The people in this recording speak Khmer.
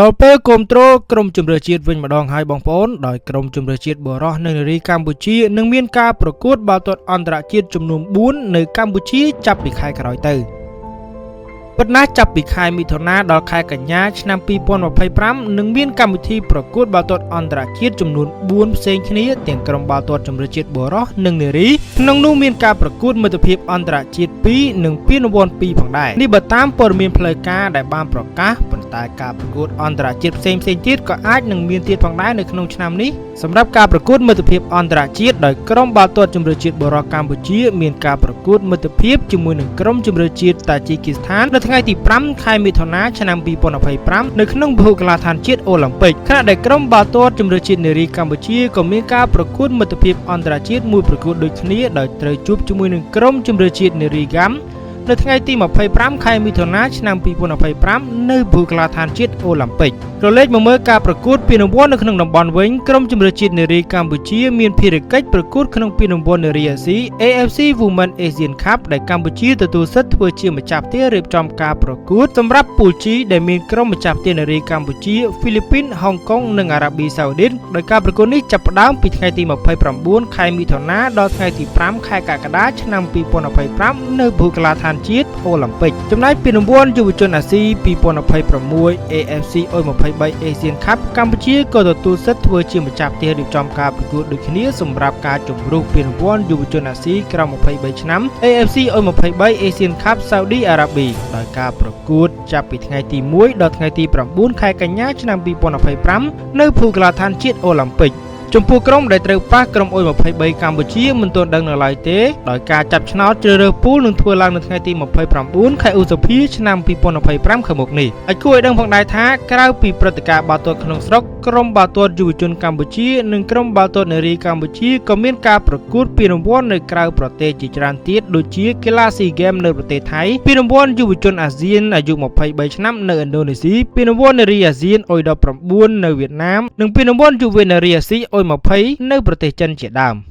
ដល់ពេលគ្រប់ត្រូលក្រុមជម្រើសជាតិវិញម្ដងហើយបងប្អូនដោយក្រុមជម្រើសជាតិបុរសនិងនារីកម្ពុជានឹងមានការប្រកួតបាល់ទាត់អន្តរជាតិចំនួន4នៅកម្ពុជាចាប់ពីខែក្រោយទៅពិតណាស់ចាប់ពីខែមិថុនាដល់ខែកញ្ញាឆ្នាំ2025នឹងមានកម្មវិធីប្រកួតបាល់ទាត់អន្តរជាតិចំនួន4ផ្សេងគ្នាទាំងក្រុមបាល់ទាត់ជម្រើសជាតិបុរសនិងនារីក្នុងនោះមានការប្រកួតមិត្តភាពអន្តរជាតិ2និងពានរង្វាន់2ផងដែរនេះបើតាមព័ត៌មានផ្លូវការដែលបានប្រកាសប៉ុន្តែការប្រកួតអន្តរជាតិផ្សេងៗទៀតក៏អាចនឹងមានទៀតផងដែរនៅក្នុងឆ្នាំនេះសម្រាប់ការប្រកួតមិត្តភាពអន្តរជាតិដោយក្រុមបាល់ទាត់ជម្រើសជាតិបុរសកម្ពុជាមានការប្រកួតមិត្តភាពជាមួយនឹងក្រុមជម្រើសជាតិតាជីគីស្ថាននៅថ្ងៃទី5ខែមិថុនាឆ្នាំ2025នៅក្នុងពហុកីឡាដ្ឋានជាតិអូឡ িম্ ពិកខណៈដែលក្រុមបាល់ទាត់ជម្រើសជាតិនារីកម្ពុជាក៏មានការប្រកួតមិត្តភាពអន្តរជាតិមួយប្រកួតដូចគ្នាដោយត្រូវជួបជាមួយនឹងក្រុមជម្រើសជាតិនារីហ្គាំនៅថ្ងៃទី25ខែមិថុនាឆ្នាំ2025នៅពហុកីឡាដ្ឋានជាតិអូឡ িম্ ពិកក្រឡេកមកមើលការប្រកួតពានរង្វាន់នៅក្នុងតំបន់វិញក្រុមជម្រើសជាតិនារីកម្ពុជាមានភារកិច្ចប្រកួតក្នុងពានរង្វាន់នារីអាស៊ី AFC Women Asian Cup ដែលកម្ពុជាទទួលសិទ្ធិធ្វើជាម្ចាស់ផ្ទះរៀបចំការប្រកួតសម្រាប់ពូល G ដែលមានក្រុមម្ចាស់ផ្ទះនារីកម្ពុជាហ្វីលីពីនហុងកុងនិងអារ៉ាប៊ីសាអូឌីតដោយការប្រកួតនេះចាប់ផ្ដើមពីថ្ងៃទី29ខែមិថុនាដល់ថ្ងៃទី5ខែកក្កដាឆ្នាំ2025នៅពហុកីឡាដ្ឋានជាតិអូឡ িম্ ពិកចំណែកពានរង្វាន់យុវជនអាស៊ី2026 AFC U23 Asian Cup កម្ពុជាក៏ទទួលសិទ្ធិធ្វើជាម្ចាស់ផ្ទះរៀបចំការប្រកួតដូចគ្នាសម្រាប់ការជម្រុះពានរង្វាន់យុវជនអាស៊ីក្រោម23ឆ្នាំ AFC U23 Asian Cup Saudi Arabia ដោយការប្រកួតចាប់ពីថ្ងៃទី1ដល់ថ្ងៃទី9ខែកញ្ញាឆ្នាំ2025នៅពហុកីឡាដ្ឋានជាតិអូឡ িম্ ពិកចំពោះក្រុមដែលត្រូវប៉ះក្រុមអ៊ុយ23កម្ពុជាមិនទាន់ដឹងនៅឡើយទេដោយការចាប់ឆ្នោតជ្រើសរើសពូលនឹងធ្វើឡើងនៅថ្ងៃទី29ខែឧសភាឆ្នាំ2025ខាងមុខនេះហើយគួរឲ្យដឹងផងដែរថាក្រៅពីព្រឹត្តិការណ៍បាល់ទាត់ក្នុងស្រុកក្រុមបាល់ទាត់យុវជនកម្ពុជានិងក្រុមបាល់ទាត់នារីកម្ពុជាក៏មានការប្រកួតពានរង្វាន់នៅក្រៅប្រទេសជាច្រើនទៀតដូចជាកីឡាស៊ីហ្គេមនៅប្រទេសថៃពានរង្វាន់យុវជនអាស៊ានអាយុ23ឆ្នាំនៅឥណ្ឌូនេស៊ីពានរង្វាន់នារីអាស៊ានអ៊ុយ19នៅវៀតណាមនិងពានរង្វាន់យុវនារីអាស៊ីអ៊ុយ20នៅប្រទេសចិនជាដើម។